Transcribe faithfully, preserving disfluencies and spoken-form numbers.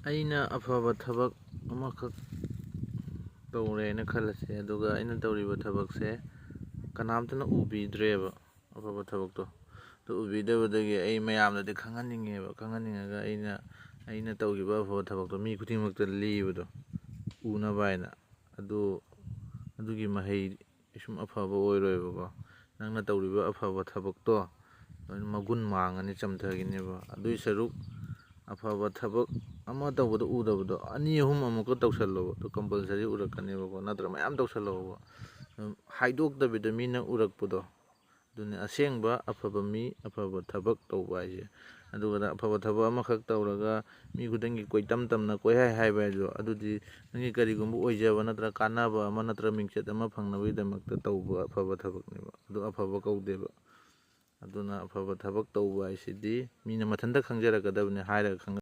ꯑꯩꯅ ꯑꯐꯕ ꯊꯕꯛ ꯑꯃꯈꯛ ꯇꯧꯔꯦꯅ ꯈꯜꯂꯁꯦ, ꯑꯗꯨꯒ ꯑꯩꯅ ꯇꯧꯔꯤꯕ ꯊꯕꯛꯁꯦ ꯀꯅꯥꯝꯇꯅ ꯎꯕꯤꯗ꯭ꯔꯦꯕ, ꯑꯐꯕ ꯊꯕꯛꯇꯣ꯫ ꯑꯗꯨ ꯎꯕꯤꯗꯕꯗꯒꯤ ꯑꯩ ꯃꯌꯥꯝꯗꯗꯤ ꯈꯪꯍꯟꯅꯤꯡꯉꯦꯕ, ꯈꯪꯍꯟꯅꯤꯡꯉꯒ ꯑꯩꯅ, ꯑꯩꯅ ꯇꯧꯈꯤꯕ ꯑꯐꯕ ꯊꯕꯛꯇꯣ ꯃꯤ ꯈꯨꯗꯤꯡꯃꯛꯇ ꯂꯤꯕꯗꯣ, ꯎꯅꯕ ꯍꯥꯏꯅ꯫ ꯑꯗꯨ, ꯑꯗꯨꯒꯤ ꯃꯍꯩ ꯀꯩꯁꯨꯝ ꯑꯐꯕ ꯑꯣꯏꯔꯣꯏꯕꯀꯣ꯫ ꯅꯪꯅ ꯇꯧꯔꯤꯕ ꯑꯐꯕ ꯊꯕꯛꯇꯣ ꯂꯣꯏꯅ ꯃꯒꯨꯟ ꯃꯥꯡꯉꯅꯤ, ꯆꯝꯊꯈꯤꯅꯦꯕ꯫ ꯑꯗꯨꯏ ꯁꯔꯨꯛ ꯑꯐꯕ ꯊꯕꯛ ꯑꯃ ꯇꯧꯕꯗ ꯎꯗꯕꯗꯣ ꯑꯅꯤ ꯑꯍꯨꯝ ꯑꯃꯨꯛꯀ ꯇꯧꯁꯜꯂꯣꯕ, ꯑꯗꯨ ꯀꯝꯄꯜꯁꯔꯤ ꯎꯔꯛꯀꯅꯦꯕꯀꯣ꯫ ꯅꯠꯇ꯭ꯔ ꯃꯌꯥꯝ ꯇꯧꯁꯜꯂꯣꯕ, ꯑꯗꯨꯝ ꯍꯥꯏꯗꯣꯛꯇꯕꯤꯗ ꯃꯤꯅ ꯎꯔꯛꯄꯗꯣ꯫ ꯑꯗꯨꯅꯤ ꯑꯁꯦꯡꯕ ꯑꯐꯕ ꯃꯤ, ꯑꯐꯕ ꯊꯕꯛ ꯇꯧꯕ ꯍꯥꯏꯁꯦ꯫ ꯑꯗꯨꯒ ꯑꯐꯕ ꯊꯕꯛ ꯑꯃꯈꯛ ꯇꯧꯔꯒ ꯃꯤ ꯈꯨꯗꯤꯡꯒꯤ ꯀꯣꯏꯇꯝ ꯇꯝꯅ ꯀꯣꯏꯍꯥꯏ ꯍꯥꯏꯕ ꯍꯥꯏꯗꯣ, ꯑꯗꯨꯗꯤ ꯅꯪꯒꯤ ꯀꯔꯤꯒꯨꯝꯕ ꯑꯣꯏꯖꯕ ꯅꯠꯇ꯭ꯔꯒ ꯀꯥꯟꯅꯕ ꯑꯃ ꯅꯠꯇ꯭ꯔꯒ ꯃꯤꯡꯆꯠ ꯑꯃ ꯐꯪꯅꯕꯒꯤꯗꯃꯛꯇ ꯇꯧꯕ ꯑꯐꯕ ꯊꯕꯛꯅꯦꯕ꯫ ꯑꯗꯨ ꯑꯐꯕ ꯀꯧꯗꯦꯕ꯫ ꯑꯗꯨꯅ ꯑꯐꯕ ꯊꯕꯛ ꯇꯧꯕ ꯍꯥꯏꯁꯤꯗꯤ ꯃꯤꯅ ꯃꯊꯟꯇ ꯈꯪꯖꯔꯛꯀꯗꯕꯅꯤ, ꯍꯥꯏꯔꯒ ꯈꯪꯖ